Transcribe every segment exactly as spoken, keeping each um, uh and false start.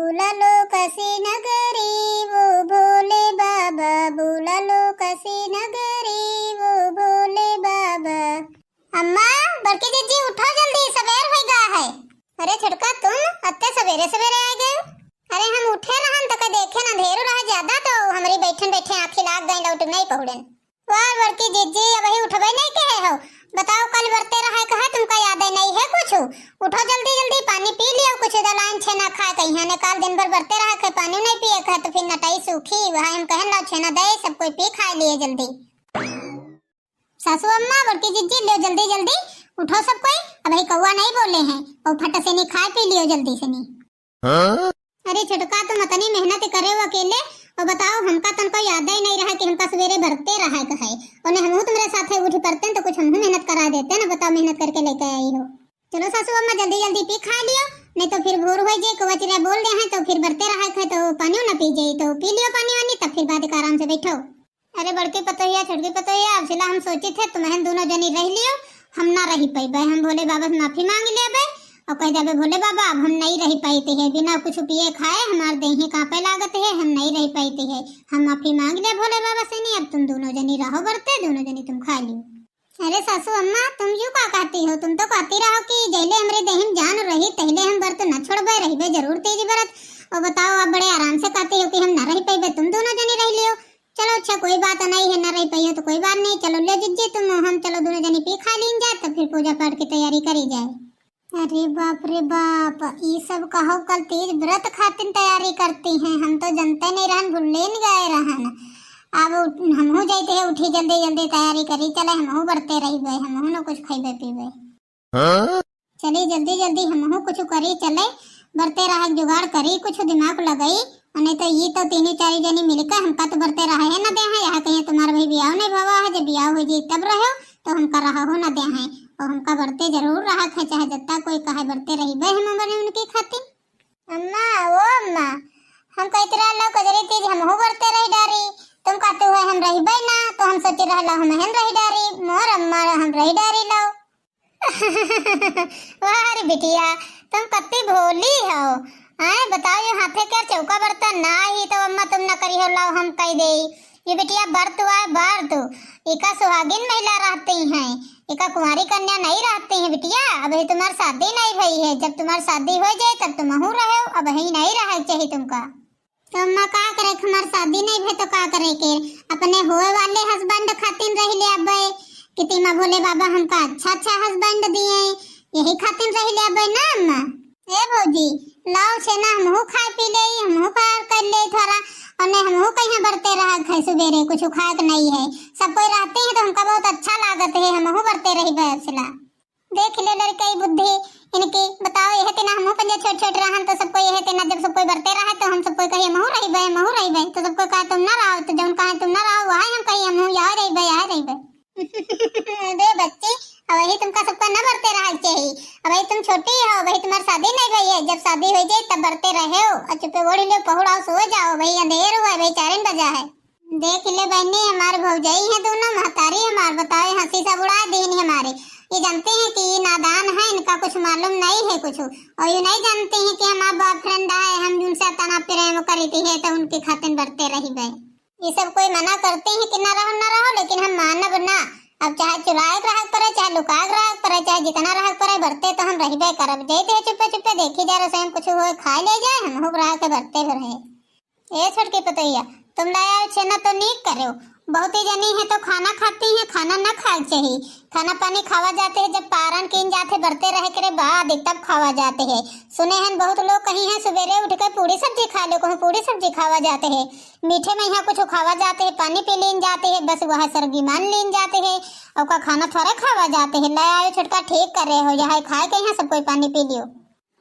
बुला लो काशी नगरी वो भोले बाबा, बुला लो काशी नगरी वो भोले बाबा। अम्मा, बड़की जिज्जी, उठो जल्दी, सबेर होइ गा है। अरे छोटका, तुम अत्ते सबेरे सबेरे आ गए? अरे हम उठे रहन त का देखे ना, अंधेरू रहा ज्यादा, तो हमरी बैठन बैठे आँखी लाग गई, लौट नहीं पहुड़न। वाह बड़की जिज्जी, अबही उठबे नहीं कहे हो। बताओ, कल बरते रहा कहा, तुमका याद ही नहीं है कुछ। उठो जल्दी जल्दी, पानी पी लियो, कुछ दलाइन छेना खाए कहीं ने, काल दिन भर बरते रहा खे, पानी नहीं पिए कहे, तो फिर नटाई सूखी, वहाँ हम कहन लाओ छेना दे, सब कोई पी खाए लिए जल्दी। सासू अम्मा, बड़की जिज्जी, लियो जल्दी जल्दी, उठो सब कोई, अबही कौआ नहीं बोले हैं, और फट से नहीं खाए पी लियो जल्दी से नहीं। हाँ? अरे छोटका, तुम अतनी मेहनत करे हो अकेले, और बताओ, हमका तनको याद ही नहीं रहा कि हमका सवेरे बरते रहा है कहे, और नहीं हमहू तुम्हारे साथे उठ पड़ते तो कुछ हमहू मेहनत करा देते ना, बताओ, मेहनत करके लेके आई हो। चलो सासू अम्मा, जल्दी जल्दी पी खा लियो, नहीं तो फिर भोर हो जाए, कौआ चिड़िया बोल दे हैं, तो फिर बरते रहा है तो पानियो ना पी जाए, तो पी लियो पानी वानी, तब फिर बाद के आराम से बैठो। अरे बड़की पतोहिया, छोटकी पतोहिया, अब सिला हम सोचित है, तुमहन दोनों जनी रह लियो, हम ना रही पइबे, हम भोले बाबा से माफी मांग लेबे और कह देबे, "भोले बाबा, अब हम नहीं रह पाइत है, बिना कुछ पिए खाए हमार देही कांपे लागत है, हम नहीं रह पाइत है, हम माफी मांग ले भोले बाबा से नहीं, अब तुम दोनों जनी रहो बरते, दोनों जनी तुम खा लियो।" अरे सासू अम्मा, तुम यूं का कहती हो? तुम तो कहती रहो कि जहिले हमरे देही में जान रही, तहिले हम बरत न छोड़बे, रहिबे जरूर तीज बरत। और बताओ, आप बड़े आराम से कहती हो कि हम न रह पइबे, तुम दोनों जनी रह लियो। चलो अच्छा, कोई बात नहीं है, न रह पइयो तो कोई बात नहीं। चलो ले जिज्जी तुम, हम चलो दोनों जनी पी खा लीन जाए, तब फिर पूजा पाठ की तैयारी करी जाए। अरे बाप रे बाप, ई सब कहो कल तीज व्रत खातिर तैयारी करती हैं, हम तो जनते नहीं रहन, भूलेन गए रहन। अब उठ-, हमहू जाइत है, उठी जल्दी जल्दी तैयारी करी, चले हमहू बरते रहिबे, हमहू न कुछ खइबे पीबे। हाँ? चली जल्दी जल्दी हमहू कुछ करी, चले बरते रहा जुगाड़ करी, कुछ दिमाग लगाई, नहीं तो ये तो तीनों चारी जनी मिलकर हमका तो बरते रहा है ना दे हैं। यहाँ कहीं तुम्हार भाई बियाह नहीं भवा है, जब बियाह हो जाए तब रहो, तो हमका रहा हो ना दे हैं, और हमका बरते जरूर रहा है, चाहे जत्ता कोई कहे बरते रहिबे हम बने उनकी खातिर। अम्मा, ओ अम्मा, हम कहते रह लो कजरी तीज हमहू बरते रही डारी, तुम कहते हुए हम रहिबे ना, तो हम सोचे रह लो हम हन रही डारी, मोर अम्मा हम रही डारी लो। वाह रे बिटिया, तुम कत्ती भोली हो। आए बताओ, ये हाथे के चौका बर्तन ना ही तो अम्मा तुम ना करी हो, लाओ हम कह दे। ये बिटिया बर्त हुआ है बर्त, इका सुहागिन महिला रहती हैं, इका कुंवारी कन्या नहीं रहती है बिटिया। अबही तुम्हार शादी नहीं भई है, जब तुम्हार शादी हो जाए तब तुमहू रहो, अबही नहीं रहे चाहिए तुमका। तो अम्मा का करे, हमार शादी नहीं भे तो का करे के, अपने होए वाले हस्बैंड खातिर रह ले अबे, कि तीमा भोले बाबा हमका अच्छा अच्छा हस्बैंड दिए, यही खातिर रह ले अबे ना अम्मा। ए भौजी, लाओ छेना हमहू खाए पी ले, हमहू प्यार कर ले थोड़ा, और नहीं हमहू कहीं बरते रहा खाए सुबेरे कुछ खाए के नहीं है, सब कोई रहते हैं तो हमका बहुत अच्छा लागत है, हमहू बरते रही बसला। देख ले लड़कई बुद्धि इनकी, बताओ, यह तेना हमहू पंजे छोट छोट रहन तो सबको यह तेना, जब सबको बरते रहे तो हम सबको कही हमहू रहिबे, हमहू रहिबे, तो सबको कहा तुम ना रहो, तो जौन कहा तुम ना रहो, वही हम कही हमहू यहाँ रहिबे, यहाँ रहिबे। अरे बच्ची, अबही तुमका सबका न बरते रहे के चाही, अबही तुम छोटी हो, अबही तुम्हार शादी नहीं भई है, जब शादी हो जाए तब बरते रहे हो। और चुपे ओढ़ लो, पहुड़ाओ, सो जाओ, अबही अंधेर हुआ है, अबही चारिन बजा है। देख ले बहनी, हमार भौजाई है दोनों, महतारी हमार, बताओ, हंसी सब उड़ा दीन हमारे। ये जानते हैं कि ये नादान है, इनका कुछ मालूम नहीं है कुछ, और ये नहीं जानते हैं कि हमार बॉयफ्रेंड है, हम जिनसे इतना प्रेम करी थी है, तो उनके खातिर बरते रहिबे। ये सब कोई मना करते हैं कि ना रहो, ना रहो, लेकिन हम मानब ना। अब चाहे चुराए के रहे पड़े, चाहे लुकाए के रहे पड़े, चाहे जितना रहे पड़े, बरते तो हम रहिबे करब। जैते है चुप्पे चुप्पे देखी जा, रसोई में कुछ होए, खाए ले जाए, हम हुब रह के बरते रहे। ए छोटकी पतोहिया, तुम लाए आए छेना तो नीक करे हो। बहुत ही जनी है तो खाना खाती हैं, खाना ना खाए के चाही। खाना पानी खावा जाते है जब पारण कीन जाते, बरते रहे करे बाद तब खावा जाते है। सुने हैं बहुत लोग कहीं हैं सुबेरे उठ के पूरी सब्जी खा लो, कहूँ पूरी सब्जी खावा जाते है। मीठे में यहाँ कुछ खावा जाते है, पानी पी लीन जाते है, बस वह सरगी मान लीन जाते है। और का खाना थोड़े खावा जाते है। लाए आए छोटका, ठीक कर रहे हो, यहाँ खाए के यहाँ सब कोई पानी पी लियो।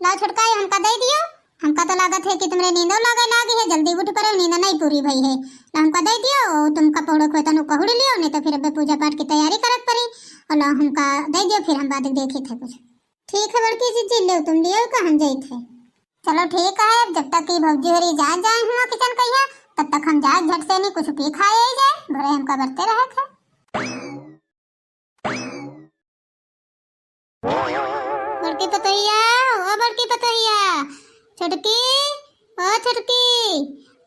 लाओ छोटका, ये हमका दे दियो। हमका तो लागत है कि तुमरे नींदो लागे लागी है, जल्दी उठ पड़े, नींद नहीं पूरी भई है। लाओ हमका दे दियो, तुमका पौड़ो को तनु पहुड़ लियो, नहीं तो फिर अबे पूजा पाठ की तैयारी करक पड़ी। और लाओ हमका दे दियो, फिर हम बाद में देखी थे कुछ। ठीक है बड़की जिज्जी, लियो तुम लियो का हम जाई थे। चलो ठीक है, जब तक कि भौजी होरी जा जाए हुआ किचन कहिया, तब तक हम जाए झट से नहीं कुछ पी खाए ही जाए, भरे हमका बरते रहे थे। बड़की पतोहिया, ओ बड़की पतोहिया, छोटकी,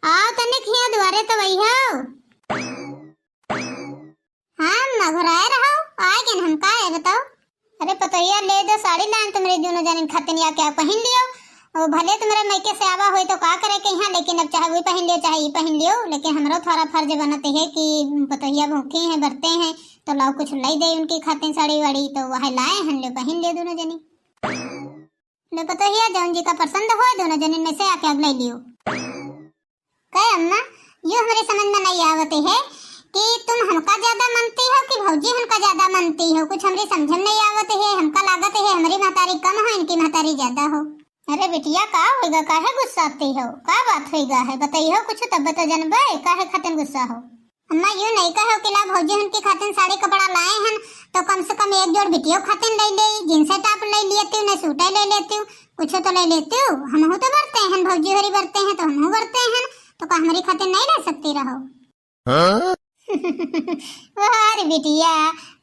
आओ तनिक हियाँ दुआरे तो वही हो। हाँ, मघुराए रहो, आए गन हम, का है बताओ? अरे पतोहिया, ले दो साड़ी लान तुम्हरे दुनो जनिन खातिन, या क्या पहिन लियो। वो भले तुम्हरे मइके से आवा होई तो का करे के यहाँ, लेकिन अब चाहे वही पहिन लियो, चाहे ई पहिन लियो, लेकिन हमरो थोड़ा फर्ज बनत है कि पतोहिया भूखी हैं, बरते हैं, तो लाओ कुछ लाई दे उनकी खातिन साड़ी वाड़ी, तो वह लाए हन, ले पहिन लियो दुनो जनी। ले पतोहिया, जौन जी का पसंद होए, दुनो जनिन में से आके अगले लियो। कहे अम्मा, यो हमरे समझ में नहीं आवत है कि तुम हमका ज्यादा मनती हो कि भौजी हमका ज्यादा मनती हो, कुछ हमरे समझ में नहीं आवत है। हमका लागत है हमरी महतारी कम हो, इनकी महतारी ज्यादा हो। अरे बिटिया, का होइगा, काहे गुस्साती हो, का बात होइगा है, बताइहो कुछ तब तो जनबे, काहे खातिन गुस्सा हो? अम्मा, यूं नहीं कहो कि ला भौजी उनकी खातिन साड़ी कपड़ा लाए हन, तो कम से कम एक जोड़ बिटियो खातिन ले ले, जींस टॉप ले लेती, नहीं सूटे ले लेती, कुछ तो ले लेती। हमहू तो बरते हैं, भौजी होरी बरते हैं तो हमहू बरते हैं, तो का हमारी खातिन नहीं ले सकती रहो? हाँ? वाह रे बिटिया,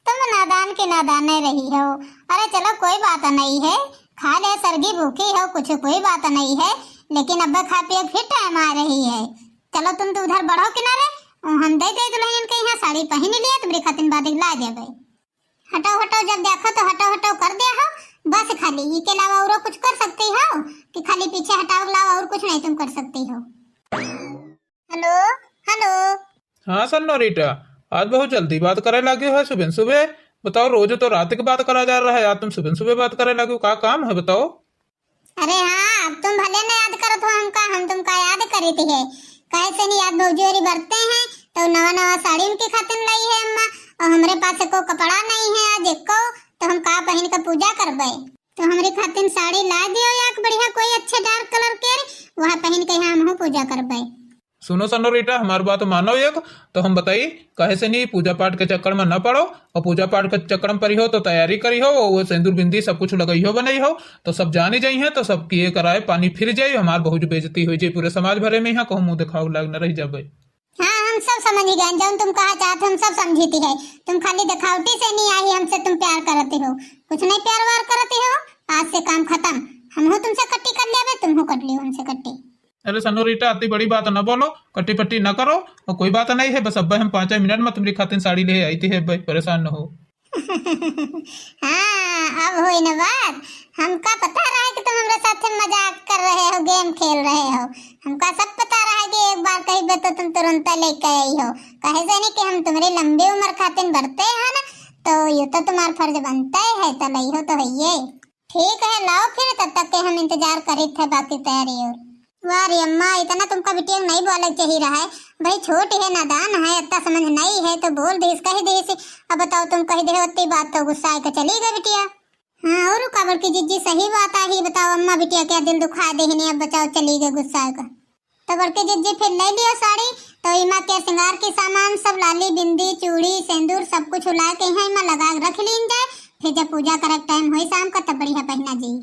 तुम नादान के नादाने रही हो। अरे चलो, कोई बात नहीं है, खा ले सरगी भूखी हो, कुछ कोई बात नहीं है, लेकिन अब खा पिए फिर टाइम आ रही है। चलो तुम तो उधर बढ़ो किनारे, हम दे दे दुल्हन के यहाँ साड़ी पहन लिया, तुम्हारी खातिन बाद ला देबे। हटाओ हटाओ, जब देखो तो हटाओ हटाओ कर दिया हो, बस खाली ई के अलावा औरो कुछ कर सकती हो कि खाली पीछे हटाओ के अलावा और कुछ नहीं तुम कर सकती हो। हेलो, हेलो। हाँ सन्नोरीटा, आज बहुत जल्दी बात करे लागी हो सुबह सुबह। बताओ, रोज तो रात के बात करा जा रहा है, आज तुम सुबह सुबह बात करे लागी हो, का काम है बताओ? अरे हाँ, अब तुम भले न याद करत हो हमका, हम तुमका याद करीत है। काहे से नहीं, याद भौजी होरी बरते हैं, तो नवा नवा साड़ी उनकी खातिन लाई है अम्मा, और हमरे पास एको कपड़ा नहीं है आज एको, तो हम का पहिन के पूजा करबे? तो हमरे खातिन साड़ी ला दियो एक बढ़िया कोई अच्छे डार्क कलर के, वह पहिन के यहाँ हमहू पूजा करबे। सुनो सन्नोरीटा, हमार बात मानो एक, तो हम बताई, काहे से नहीं, पूजा पाठ के चक्कर में न पड़ो, और पूजा पाठ के चक्कर में पड़ी हो तो तैयारी करी हो, वो सेंदूर बिंदी सब कुछ लगाई हो, बनाई हो, तो सब जानी जाई हैं, तो सब किए कराए पानी फिर जाई, हमार बहुत बेइज्जती हो जाई पूरे समाज भरे में, यहाँ कहूँ मुँह दिखाओ लाग न रह जाबे। हाँ, हम सब समझ गए, जौन तुम कहा चाहत हो, हम सब समझीती है। तुम खाली दिखावटी से नहीं आई, हमसे तुम प्यार करते हो, कुछ नहीं प्यार वार करते हो। आज से काम खत्म, हमहू तुमसे कट्टी कर लेबे, तुमहू कर लियो हमसे कट्टी। अरे सन्नोरीटा, अति बड़ी बात न बोलो, कट्टी पट्टी न करो, और कोई बात नहीं है, बस अब हम पाँच मिनट में तुम्हारी खातिर साड़ी ले आई थी है, भाई परेशान न हो। हाँ, अब होई न बात। हमका पता रहा कि तुम हमरे साथ मजाक कर रहे हो, गेम खेल रहे हो। हमका सब पता रहा कि एक बार कही बे तो तुम तुरंत लेके आई हो। कहे से नहीं कि हम तुम्हारी लंबी उम्र खातिर बढ़ते हैं ना, तो ये तो तुम्हारा फर्ज बनता है, तो लई हो तो है ये। ठीक है, लाओ फिर, तब तक के हम इंतजार करीत है बाकी तैयारी और। वाह रे अम्मा, इतना तुमका बिटिया नहीं बोले के चाहिए रहा है। भाई छोट है, नादान है, इतना समझ नहीं है, तो बोल दीस, कह दीस। अब बताओ, तुम कह दे होती बात तो गुस्सा आके चली गई बिटिया। हाँ, और का बड़की जिज्जी सही बात आई, बताओ अम्मा, बिटिया क्या दिल दुखा देहिनी, अब बताओ चली गई गुस्सा आके। तो बड़की जिज्जी फिर ले लियो साड़ी, तो इमा के श्रृंगार के सामान सब, लाली, बिंदी, चूड़ी, सेंदूर, सब कुछ उला के यहाँ इमा लगा के रख लीन जाए। फिर जब पूजा करे के टाइम होई शाम का, तब बढ़िया पहना जी।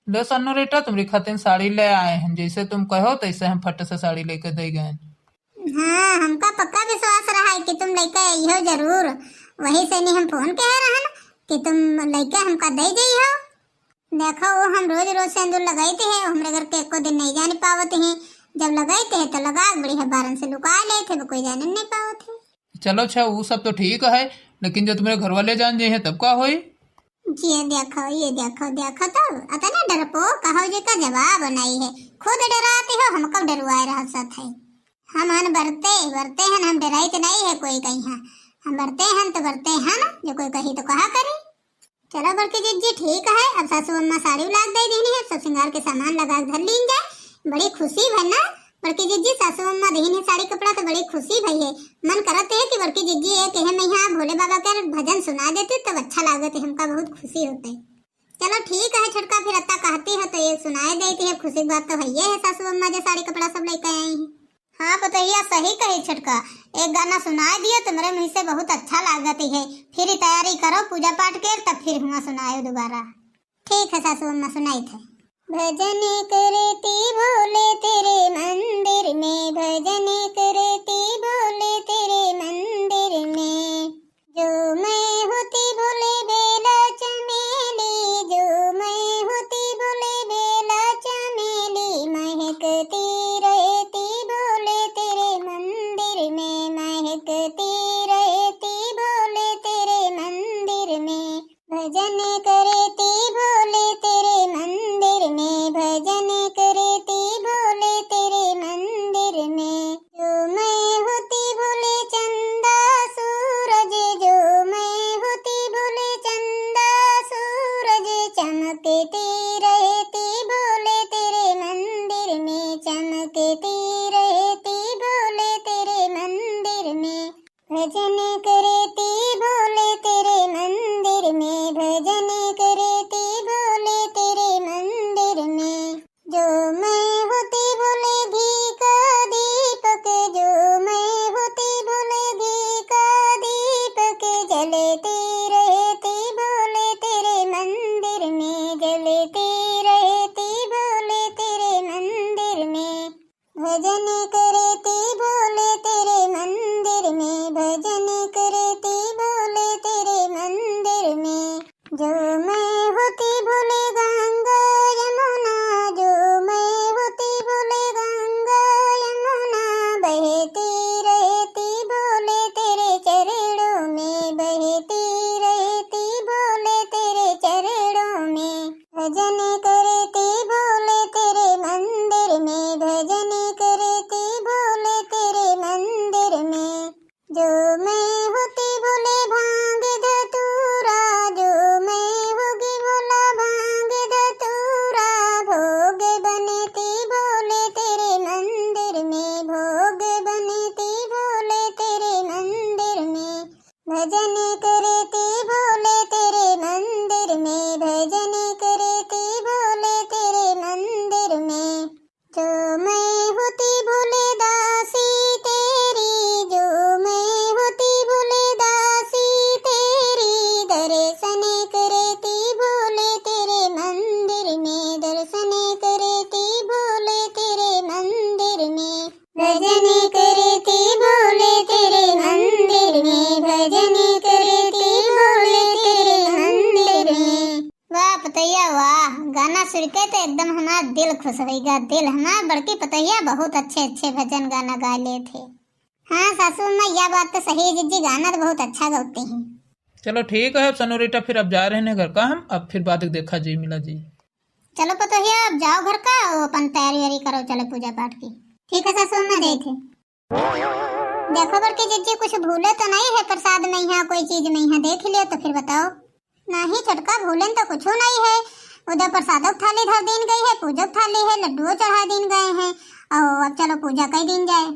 दो सन्नोरीटा, तुम्हारी खातिर साड़ी ले आए हैं, जैसे तुम कहो तैसे हम फट से साड़ी लेके दे गए। हाँ, हमका पक्का विश्वास रहा है कि तुम लेके आई हो जरूर, वही से नहीं हम फोन कहे रहन कि तुम लेके हमका दे जाई हो। देखो, वो हम रोज रोज सेंदूर लगाइत है, हमरे घर के एको दिन नहीं जाने पावत है। जब लगाइत है तो लगा के बढ़िया बारन से लुका लेत है, वो कोई जाने नहीं पावत है। चलो अच्छा, वो सब तो ठीक है, लेकिन जो तुम्हारे घर वाले जान जाए हैं तब का होई? ये देखो, ये देखो, देखो तो, अतने डरपोक हो जेका जवाब नहीं है। खुद डराते हो, हमको डरवाए रह सत है। हम हन बरते, बरते हन, हम डराइत नहीं है कोई कहीं। हम बरते हन तो बरते हन, जो कोई कही तो कहा करी। चलो बड़की जिज्जी, ठीक है, अब सासू अम्मा साड़ी उलाग दे दीनी है, सब श्रृंगार के सामान लगा के धर लीन जाए। बड़ी खुशी भई ना बड़की जिज्जी, सासू अम्मा दीनी है साड़ी कपड़ा तो बड़ी खुशी भई है। मन करत है कि बड़की जिज्जी एक है मैं यहाँ भोले बाबा के भजन सुना देती तब अच्छा लागत है, हमका बहुत खुशी होते। चलो ठीक है छोटका, फिर अत्ता कहती है तो ये सुनाए देती है, खुशी की बात तो है ये है सासू अम्मा जो साड़ी कपड़ा सब लेके आई हैं। हाँ पतोहिया, सही कही छोटका, एक गाना सुनाए दियो, तुम्हरे मुँह से बहुत अच्छा लागत है। फिर ही तैयारी करो पूजा पाठ के, तब फिर हुआ सुनायो दोबारा। ठीक है सासू अम्मा, सुनाई थे। भजन करती भोले तेरे मंदिर में, भजन करती भोले तेरे मंदिर में। जो मैं होती भोले बेला चमेली, जो मैं होती भोले बेला चमेली, महकती करती रहती भोले तेरे मंदिर में, भजन करती भोले तेरे मंदिर में, भजन करती भोले तेरे मंदिर में। जो मैं होती भोले घी का दीपक, जो मैं होती भोले घी का दीपक, जलती रहती भोले तेरे मंदिर में, जलती रहती भोले तेरे मंदिर में। भजन करती भोले तेरे मंदिर में, भजन करती भोले तेरे मंदिर में। जो मैं होती भोले गंगा यमुना, जो मैं होती भोले गंगा यमुना, बहती रहती भोले तेरे चरणों में, बहती रहती भोले तेरे चरणों में। भजन करती भोले तेरे मंदिर में, भजन करती भोले तेरे मंदिर में। जो मैं होती भोले भांग धतूरा, जो मैं होगी भोला भांग धतूरा, भोग बनती भोले तेरे मंदिर में, भोग बनती भोले तेरे मंदिर में। भजन करती भोले तेरे मंदिर में, भजन करती भोले तेरे मंदिर में। जो मैं होती भोले दासी तेरी, जो मैं होती भोले दासी तेरी, दर्शन करती भोले तेरे मंदिर में, दर्शन करती भोले तेरे मंदिर में। भजन करती भोले तेरे मंदिर में, भजन करती भोले तेरे मंदिर में। वाह पतोहिया वाह, गाना सुन के तो एकदम हमार दिल खुश होइगा, दिल। हमार बड़की पतोहिया बहुत अच्छे अच्छे भजन गाना गा लेत है। हाँ सासू अम्मा, यह बात तो सही है जिज्जी, गाना तो बहुत अच्छा गाती हैं। चलो ठीक है, अब सनोरिटा फिर अब जा रहे हैं घर का हम, अब फिर बाद में देखा जी, मिला जी। चलो पतोहिया, अब जाओ घर का, वो अपन तैयारी वैयारी करो, चलो पूजा पाठ की। ठीक है सासू अम्मा, ठीक है। देखो बड़की जिज्जी, कुछ भूले तो नहीं है प्रसाद में, यहाँ कोई चीज में, यहाँ देख लियो तो फिर बताओ। नहीं छोटका, भूलन तो कुछ नहीं है। उधर प्रसादो की थाली धर दीन गई है, पूजो की थाली है, लड्डुओ चढ़ा दीन गए हैं, और अब चलो पूजा कर दीन जाए।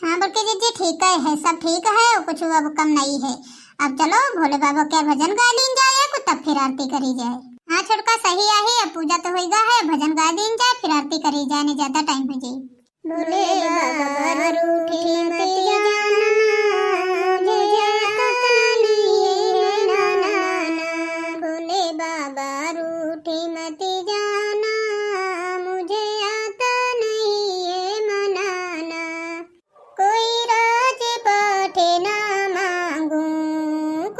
हाँ बड़की जिज्जी, ठीक है, है सब ठीक है, कुछ अब कम नहीं है। अब चलो भोले बाबा के भजन गा लीन जाए, कुछ तब फिर आरती करी जाए। हाँ छोटका, सही आही, अब पूजा तो होइगा है, भजन गा दीन जाए, फिर आरती करी जाए, नहीं ज्यादा टाइम हो जाए। भोले बाबा रूठी मत जाना, मुझे आता नहीं है मनाना। भोले बाबा रूठी मत जाना, मुझे आता नहीं है मनाना। कोई राज पाठ ना मांगू,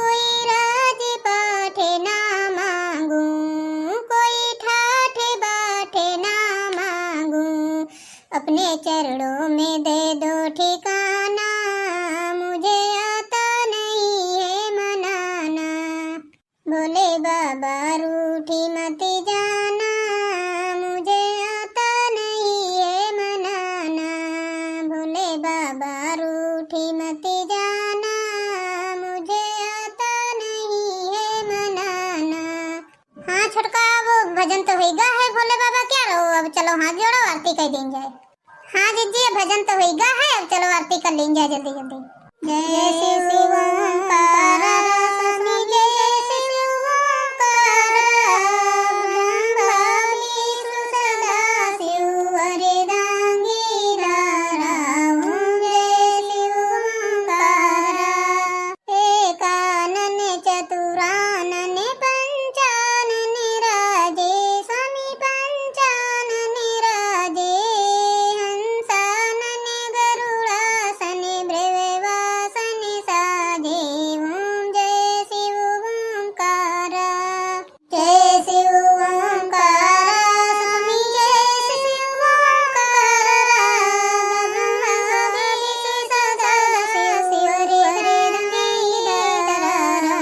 कोई राज पाठ ना मांगू, कोई ठाठ बाट ना मांगू, अपने चरणों में दे दो ठिकाना, मुझे आता नहीं है मनाना। भोले बाबा रूठी मत जाना, मुझे आता नहीं है मनाना। भोले बाबा रूठी मत जाना, मुझे आता नहीं है मनाना। हाँ छोटका, वो भजन तो होइगा है भोले बाबा क्या रहो, अब चलो हाथ जोड़ो, आरती कर दीन जाए। हाँ जिज्जी, ये भजन तो होइगा है, अब चलो आरती कर लीन जाए जल्दी जल्दी। जय शिव ओंकार, स्वामी जय शिव ओंकार, ब्रह्मा विष्णु सदा शिव वरदांगी नारायण। जय शिव ओंकार। एकानन चतुरानन पंचानन राजे, स्वामी पंचानन राजे। हंसानन गरुड़ासन भृगुवासन साजे। ओम जय शिव ओंकारा। जय शिव ओंकारा, स्वामी जय शिव ओंकारा। ब्रह्मा विष्णु सदा शिव, शिव रे रे रे रे रे रे।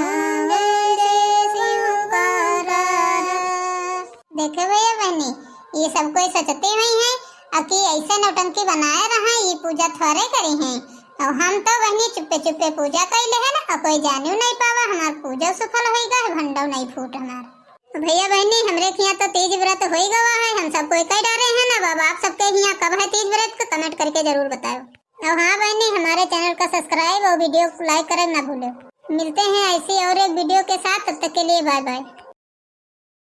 जय जय शिव ओंकारा। देखे भैया बहनी, ये सब कोई सोचते हुई हैं, अ कि ऐसे नौटंकी बनाए रहा, ये पूजा थोड़े करी हैं। और हम तो बहनी चुप्पे चुप्पे पूजा कैले है ना, और कोई जानियो नहीं पावा, हमार पूजा सफल होइगा है, भंडो नहीं फूट हमार। तो भैया बहनी, हमरे हियाँ तो तीज व्रत होइ गवा है, हम सब कोई कइ डारे हैं ना। अब आप सबके हियाँ कब है तीज व्रत, तो comment करके जरूर बताओ। और हाँ बहनी, हमारे channel का subscribe और video को like करना ना भूलो। मिलते हैं ऐसी और एक video के साथ, तब तक के लिए bye bye।